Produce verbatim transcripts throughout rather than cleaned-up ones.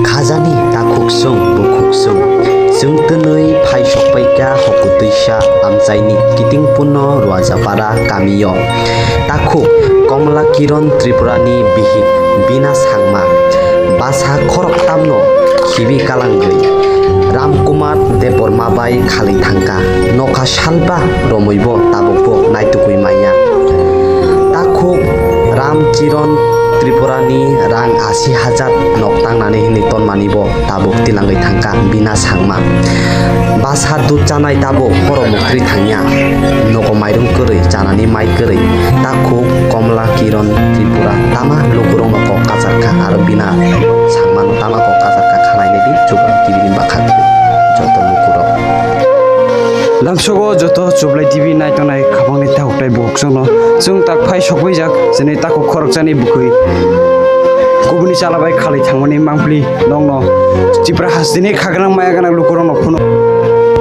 Khajani takhuk sung bukhuk sung, chwng twnwi phai sokpaikha Hokutwisa amchaini kiting punno Ruajapara kamio. Takhuk Komla Kiron Tripurani bihik Bina Sangma, basa khoroktamno khibi kalangwi Ram Kumar Debbarma bai khalwi thangkha. Nokha salba romwibo tabukbo naitugwi manya. Takhuk Ram Chiron Tripurani rang asi hajar nok tangnani hwnwi tonmanibo tabuk tilangwi thangkha Bina Sangma. Basa dud chanai tabuk horo muktri thangya. Nogo mairung kwrwi, chanani mai kwrwi. Takhuk Komla Kiron Tripura tama lukurokno kok kajarkha aro Bina Sangmano tama kok kajarkha, khalainai di Chubrai T V ni bwkha kwrwi joto lukurok. Lamsogo joto Chubrai T V naitongnai khabangni takhuk tei bukhuk chwngno chwng tak phai sokbaijak, chini takhuk khorokchani bwkhwi kubuni chalabai khalwi thangmani mangpli nokno Tipra hasteni khagrang maya gwnang lukurokno phunuk.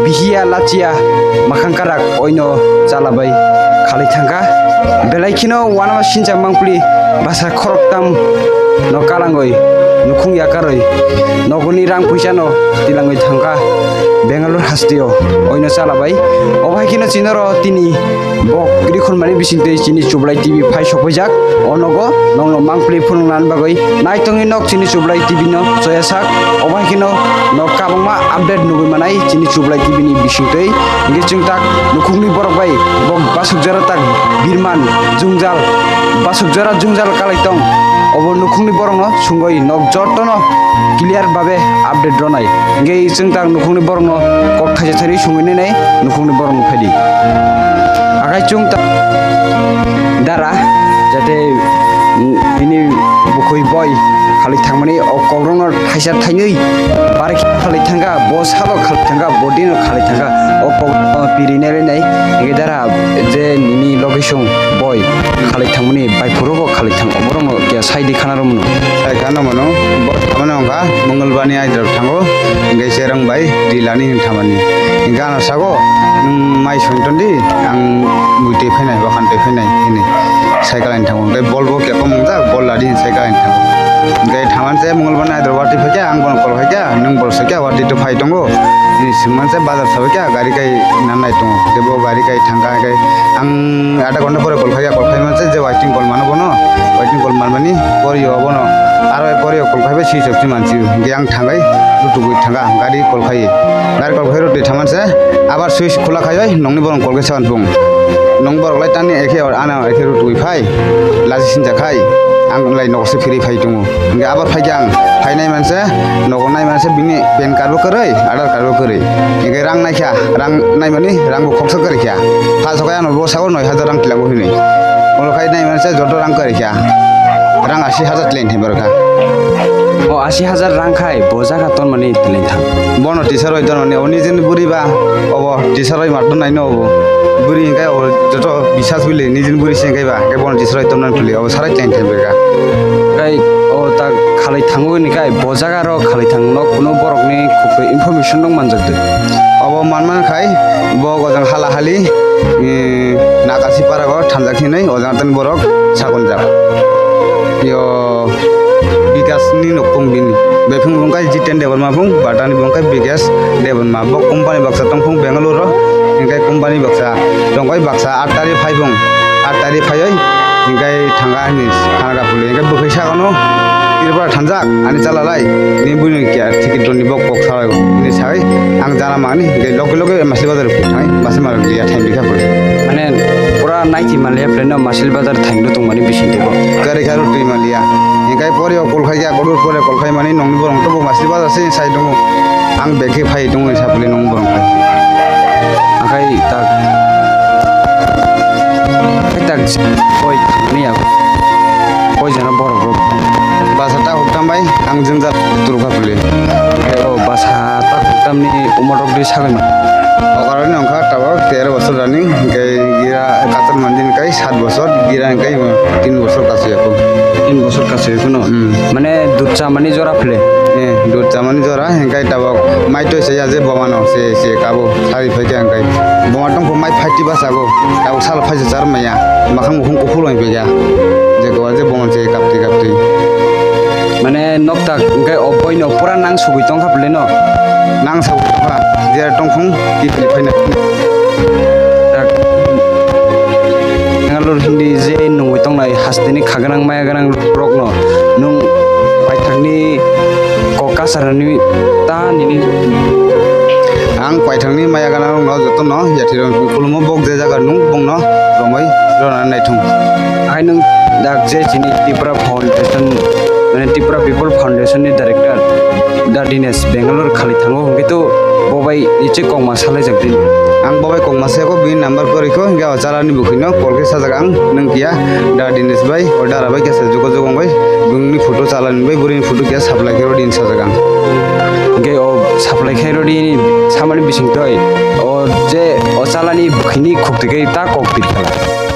Bihiya lachiya makhang karak oino chalabai khalwi thangkha. Belai kheno wanama sincha mangpli basa khoroktam no kalangwi nukhung yakarwi nogoni rang puisa no tilangwi thangkha Bangalore hasteo oino chalabai. Obo hai kheno chinoro tini Bo kiri khulmani bisingtwi chini Chubrai T V phai sokphaijak. O nogo nokno mangpli phunuknani bagwi naitongni nok chini Chubrai T V no choya sak. Obo hai kheno nok kabangma update nugwi manai chini Chubrai T V ni bisingtwi. Hingke chwng tak nukhungni borok bai bo basuk jora tak birman jwngjal, basuk jora jwngjal kalai tong. Obo nukhungni borokno sungwi nok jotono clear babe update ronai. Hingke chwng tak nukhungni borokno kok thaisa thani sungwi nai nai nukhungni borokno phaidi. Akai chwng ta dara jate, mm, bini bukhwi boi khalik thangmani o kokrokno thaisa thainwi bar khalik thangkha, bo salo khalik thangkha, bo dino khalik thangkha, o kokrokno piri nai nai. Hingke dara je nini location boi khalik thangmani bai phuru bo khalik thang, oborokno kya saidi khana romno. Sai khana mano, bo thamani ongkha, Mongolbarni aidrop thango, hingke cherang bai rilani hin thamani. Hingke ano sago, "Nwng mai sointon di, ang mui twi phainai, bakan twi phainai," hini cycle ani thango. Hingke bol bo kebo mungjak, bol ladi hin cycle ani thango. Hingke thaman se Mongolbarni aidrop watwi phaikha, ang bono kol phaikha, "Nwng bol sokya, watwi to phai tongo," hini swngman se bazar sabaikha, gari kai nannai tongo. Hingke bo gari kai thangkha, hingke ang adha ghonta pore kol phaikha, kol phai man se je waiting call mano bono, waiting call manmani pore o bono, aro pore o kol phaibai switch off se mansi, hingke ang thangai rutugwi thangkha, gari kol khai, gari kol khai rutugwi thaman se, abar switch khula khai bai, nokni borok kol khe sagan phung, nokni borok lai tani ekhe or ana ekhe rutugwi phai, lachi sinja khai, ang lai nok se phiri phai tongo. Hingke abar phaikha ang, phainai manse, nogo nai manse bini PAN card bo kwrwi, Aadhaar card bo kwrwi. Hingke rang naikha, rang naimani rang bo khoksa kwrwikha. Phalsokhe ano bo sago noi hajar rang tilango hinwi. Olo khai nai manse joto rang kwrwikha. Rang asi hajar tilaini thai borokha. O asi hajar rang khai bo jaga tonmani tilaini thang. Bono teacher roi tonmani, o nijeni buri ba, obo teacher roi mat naino obo. Buri hingke obo joto bisas bili nijeni buri se hingke ba, hingke bono teacher roi tonmani thuli, obo sarai tilaini thai borokha. Kai o ta khalai thango ni kai bo jaga ro khalai thang no kuno borok ni khukui information rok manjak de. Obo manman khai bo gojang hala hali, eh, Nakasi para go thanjak hinui ojang tani borok sagonjak. Yo Bikas ni nokphung bini. Bephung bung kai Jiten Debbarma bung, Batani bung kai Bikas Debbarma. Bo company baksa tongphung Bangalore ro, hingkai company baksa tongkai baksa aat tari phai bung. Aat tari phaioi hingkai thanga hini khana kapuli hingkai bwkhai sagono Tripura thanjak ani chalalai ni buini kya ticket doni bok kok salai ni sai ang jana mani hingkai loge loge Masli Bazar thai Masli Bazar ya thai bikha puli. Mane pura naiti male plane no Masli Bazar thai no tongmani bising tebo. Gari kharu twi maliya hingkai pore o kol khai ya kodur pore kol khai mani nongni borong tobo Masli Bazar se sai dongo. Ang beke phai tongo sapli nong borong phai. Akai tak, akai tak koi ni ya, koi jana borok rok. Basa ta huktam bai ang jengja turu kha puli. O basa ta huktam ni umor rok di sagai ma. Okara ni ongkha tabok tero bosor rani, hingke gira katar manjin kai sat bosor, gira hingkai tin bosor kasu yaku. Tin bosor kasu yaku no. Hmm. Mane dud chamani jora phle. Eh, dud chamani jora, hingkai tabok mai toi se ya je boma no, se, se kabo sari phai khe hingkai. Boma tong pho mai phai ti basa go, tabok sal phai se char maya, makhang mukhung kuphur bai pega. Je ko je boma se kapti kapti. Mane Noktak hwnkhe o boino pura nang sugwi tongkha pwlwino. Nang sugwi tongkha, jera tongphung kiphilwi phaina. Tak, Bangalore hindi je nungwi tongnai hasteni kha gwnang maya gwnang rokno nwng paithakni kok kasarani ta nini. Ang paithakni maya gwnang rokno jotono yathirok khulumo, bok je jaga nung bongno romwi rona naithung. Hai nwng dak je chini Tipra Foundation, mane Tipra People Foundation ni director da Dinesh Bangalore khali thango, hwnkhe to bo bai iche kokma salaijak di. Ang bo bai kokma se ko bini number kwrwi kho, hwnkhe o chalani bukhino call khe sajak ang, nwng kiya da Dinesh bai, o dara bai khe se jogajog wng bai, bwngni photo chalani bai, bwrwini photo kiya supply khe rw di hinwi sajak ang. Hwnkhe o supply khe rw di hinwi samani bisingtwi o je o chalani bukhini khukti khe ta kok twi khala.